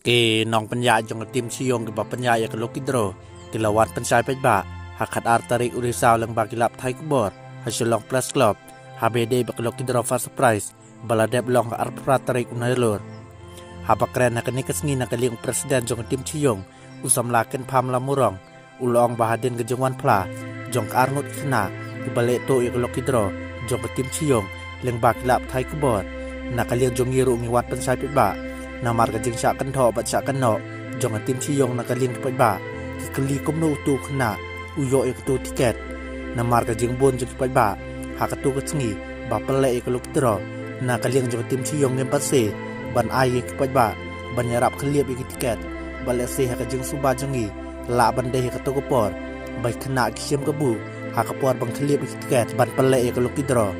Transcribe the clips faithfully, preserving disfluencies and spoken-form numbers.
Ki nongpynïaid jong ka tim Shillong kiba pynïaid ïa ka lucky draw ki la wan pynshai paidbah ha khatar tarik u Risaw lyngba ki lap thaiñ khubor ha Shillong Press Club, haba ïadei bad ka lucky draw first prize ba la dep long ha arphew phra tarik u Nailur. Haba kren ha kane ka sngi na ka liang u president jong ka tim Shillong, u samla Kynpham Lamurong, u la ong ba hadien ka jingwan phla jong ka arngut ki khynnah kiba leh tuh ïa ka lucky draw jong ka tim Shillong lyngba ki lap thaiñ khubor, na ka liang jong ngi ruh ngi wan pynshai paidbah namar ka jingshah kynthoh bad shah kynnoh jong ka tim Shillong na ka liang ki paidbah. Ki kylli kumno utu u khynnah u ïoh ïa katu ka tiket, namar ka jingbun jong ki paidbah ha katu ka sngi ba pynleh ïa ka lucky draw na ka liang jong ka tim Shillong ngim pat se ban ai ïa ki paidbah ban ïarap khlieh ïa ki tiket. Bad lehse ha ka jingsuba jong ngi lah ban dei ha katu ka por ba ki khynnah ki shim kabu ha ka por ban khlieh ïa ki tiket ban pynleh ïa ka lucky draw.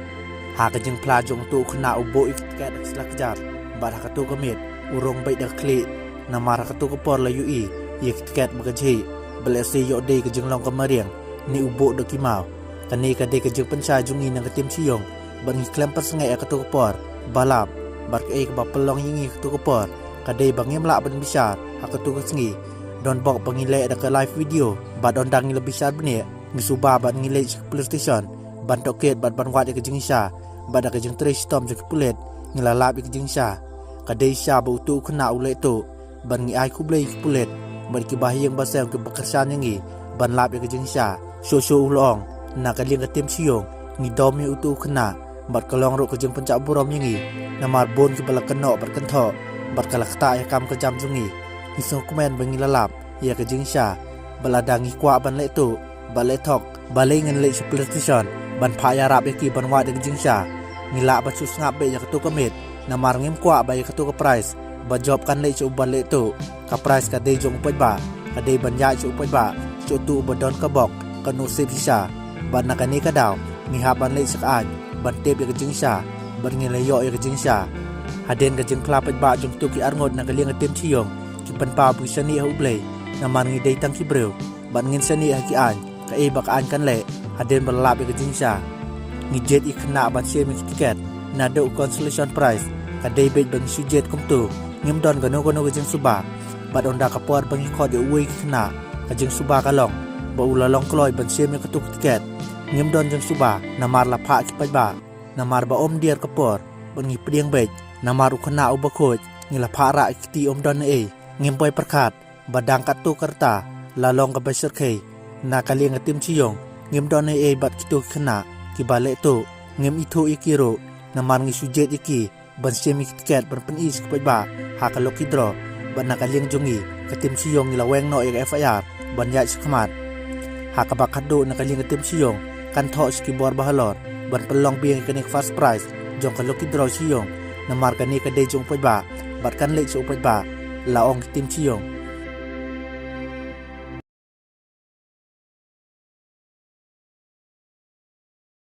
Ha ka jingphla jong utu u khynnah u buh ïa ki tiket ha ka sla kjat bad ha katu ka miet u rung beit da ka khlieh, namar ha katu ka por la ïohi ïa ki tiket ba ka jhieh. Bad lehse ïoh dei ka jinglong ka mariang ne u buh da ki maw. Kane ka dei ka jingpynshai jong ngi na ka tim Shillong bad ngi khlem pat sngewthuh ïa katu ka por ba lap. Bad kaei kaba pynlong ïa ngi ha katu ka por ka dei ba ngim lah ban bishar ha katu ka sngi. Don bok ba ngi leh da ka live video bad ynda ngi la bishar bniah ngi suba bad ngi leit sha ka police station ban tohkit bad ban wad ïa ka jingshisha. Bad da ka jingtrei shitom jong ki pulit ngi la lap ïa ka jingshisha. Ka dei shisha ba utu u khynnah u leh tuh, bad ngi ai khublei ïa ki pulit bad ki bahaïing baseng kiba kyrshan ïa ngi ban lap ïa ka jingshisha. Shuh shuh u la ong, na ka liang ka tim Shillong ngi dom ïa utu u khynnah bad ka long ruh ka jingpynjah burom ïa ngi, namar bun kiba la kynnoh bad kynthoh bad ka la ktah ïa ka kam ka jam jong ngi. Ngi sngewkmen ba ngi la lap ïa ka jingshisha. Bad lada ngi kwah ban leh tuh bad leh thok, balei ngin leit sha police station ban phah ïarap ïa ki ban wad ïa ka jingshisha? Ngi lah ban shu sngap beit ïa katu ka miet, namar ngim kwah ba ïa katu ka prize ba jop kan leit sha uba leh tuh. Ka prize ka dei jong u paidbah, ka dei ban ïaid sha u paidbah, sha utu uba don ka bok, ka nusip shisha. Bad na kane ka daw ngi hap ban leit sha ka aiñ ban tip ïa ka jingshisha bad ngi la ïoh ïa ka jingshisha. Hadien ka jingphla paidbah jong kitu ki arngut na ka liang ka tim Shillong ki pynpaw ba ngi shaniah ha U Blei, namar ngi dei tang ki briew bad ngin shaniah ha ki aiñ, kaei ba ka aiñ kan leh hadien ba la lap ïa ka jingshisha. Ngi jied ïa ki khynnah ban shim ïa ki tiket naduh consolation prize. Ka dei beit ba ngi shu jied kumtu, ngim don kano kano ka jingsuba. Bad ynda ka por ba ngi khot ïa uwei ki khynnah, ka jingsuba ka long ba u la long kloi ban shim ïa katu ka tiket. Ngim don jingsuba namar la phah ki paidbah, namar ba ym dier ka por bad ngi pdiang beit, namar u khynnah uba khuid ngi la phah rah ïa ki kti, ym don ei. Ngim poi pyrkhat ba dang katto katta la long kaba shyrkhei. Na ka liang ka tim Shillong ngim don ei ei bad kito ki khynnah kiba leh tuh, ngim ithuh ïa ki ruh, namar ngi shu jied ïa ki ban shim ïa ki tiket ban pyni sha ki paidbah ha ka lucky draw. Bad na ka liang jong ngi ka tim Shillong ngi la weng noh ïa ka F I R ban ïaid shakhmat. Ha kaba khatduh na ka liang ka tim Shillong kan thoh sha ki bor ba halor ban pynlong biang ïa kane ka first prize jong ka lucky draw Shillong, namar kane ka dei jong u paidbah bad kan leit sha u paidbah, la ong ka tim Shillong.